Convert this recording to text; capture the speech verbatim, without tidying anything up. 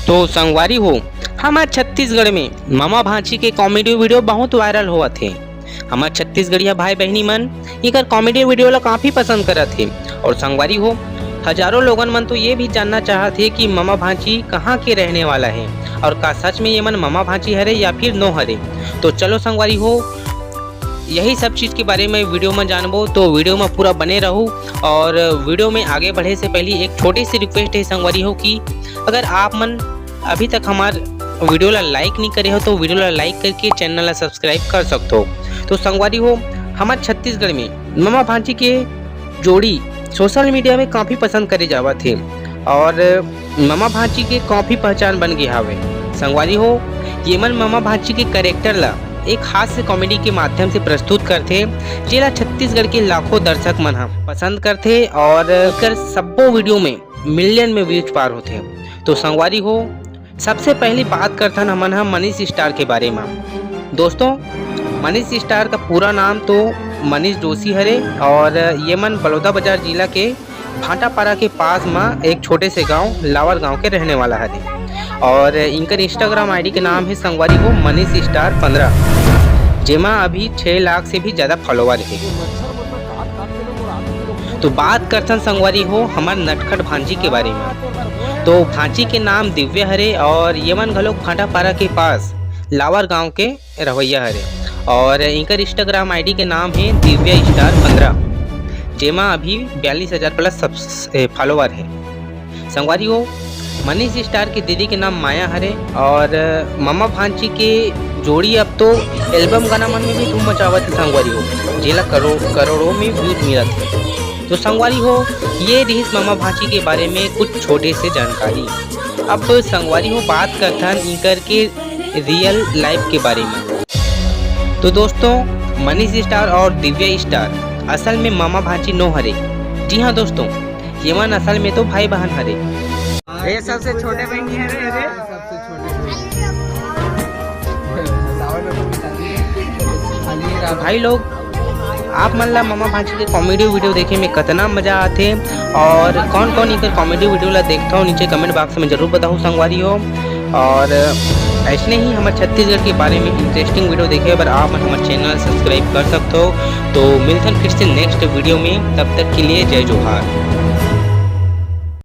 तो संगवारी हो, हमर छत्तीसगढ़ में ममा भांची के कॉमेडी वीडियो बहुत वायरल होवत हे। हमर छत्तीसगढ़िया भाई बहिनी मन एकर कॉमेडी वीडियो ला काफी पसंद करत हे। और संगवारी हो, हजारों लोगन मन तो ये भी जानना चाहत हे कि ममा भांची कहाँ के रहने वाला हे और का सच में ये मन ममा भांची हरे या फिर नो हरे। तो चलो संगवारी हो, यही सब चीज के बारे में वीडियो में जानबो, तो वीडियो में पूरा बने रहू। और वीडियो में आगे बढ़े से पहले एक छोटी सी रिक्वेस्ट है संगवारी हो कि अगर आप मन अभी तक हमार वीडियो ला लाइक नहीं करे हो तो वीडियो ला लाइक करके चैनल ला सब्सक्राइब कर सकते हो। तो संगवारी हो, हमार छत्तीसगढ़ में ममा भांची के जोड़ी सोशल मीडिया में काफी पसंद करे जावत हे और ममा भांची के काफी पहचान बन गे हावे। संगवारी हो, ये मन ममा भांची के कैरेक्टर ला एक हास्य कॉमेडी के माध्यम से प्रस्तुत करथे, जेला छत्तीसगढ़ के लाखों दर्शक मन ह पसंद करथे और एकर सब्बो वीडियो में मिलियन में व्यूज पार होथे। तो संगवारी हो, सबसे पहली बात करथन हमन ह मनीष स्टार के बारे में। दोस्तों, मनीष स्टार का पूरा नाम तो मनीष जोशी हरे और ये मन बलौदा बाजार जिला के भाटापारा के पास म एक छोटे से गांव लावर गांव के रहने वाला हरे। और इनकर इंस्टाग्राम आईडी के नाम है संगवारी हो मनीष स्टार पंद्रह, जेमा अभी छह लाख से भी ज्यादा फॉलोअर है। तो बात करथन संगवारी हो हमार नटखट भांची के बारे में। तो भांची के नाम दिव्या हरे और ये मन घलोक भाटापारा के पास लावर गांव के रवैया हरे और इनकर इंस्टाग्राम आईडी के नाम है दिव्या स्टार पंद्रह, जेमा अभी बयालीस हजार प्लस फॉलोअर है। संगवारी हो, मनीष स्टार की दीदी के नाम माया हरे और ममा भांची के जोड़ी अब तो एल्बम गाना मन में भी धूम मचावत है संगवारी हो, जेला करोड़ करोड़ों में व्यूज मिलत है। तो संगवारी हो, ये रिहिस ममा भांची के बारे में कुछ छोटे से जानकारी। अब संगवारी हो, बात करथन इनकर के रियल लाइफ के बारे में। तो दोस्तों, मनीष स्टार और दिव्या स्टार असल में मामा भांची नो हरे। जी हाँ दोस्तों, ये मन असल में तो भाई बहन हरे। ये सबसे छोटे बहनी हरे, हरे। तो भाई लोग, आप मन ला ममा भांची के कॉमेडी वीडियो देखे में कितना मजा आथे और कौन कौन इकर कॉमेडी वीडियो ला देखता हो, नीचे कमेंट बॉक्स में जरूर बताओ संगवारी हो। और ऐसने ही हमर छत्तीसगढ़ के बारे में इंटरेस्टिंग वीडियो देखे बर आप मन हमर चैनल सब्सक्राइब कर सकते हो। तो मिलथन फिर से नेक्स्ट वीडियो में, तब तक के लिए जय जोहार।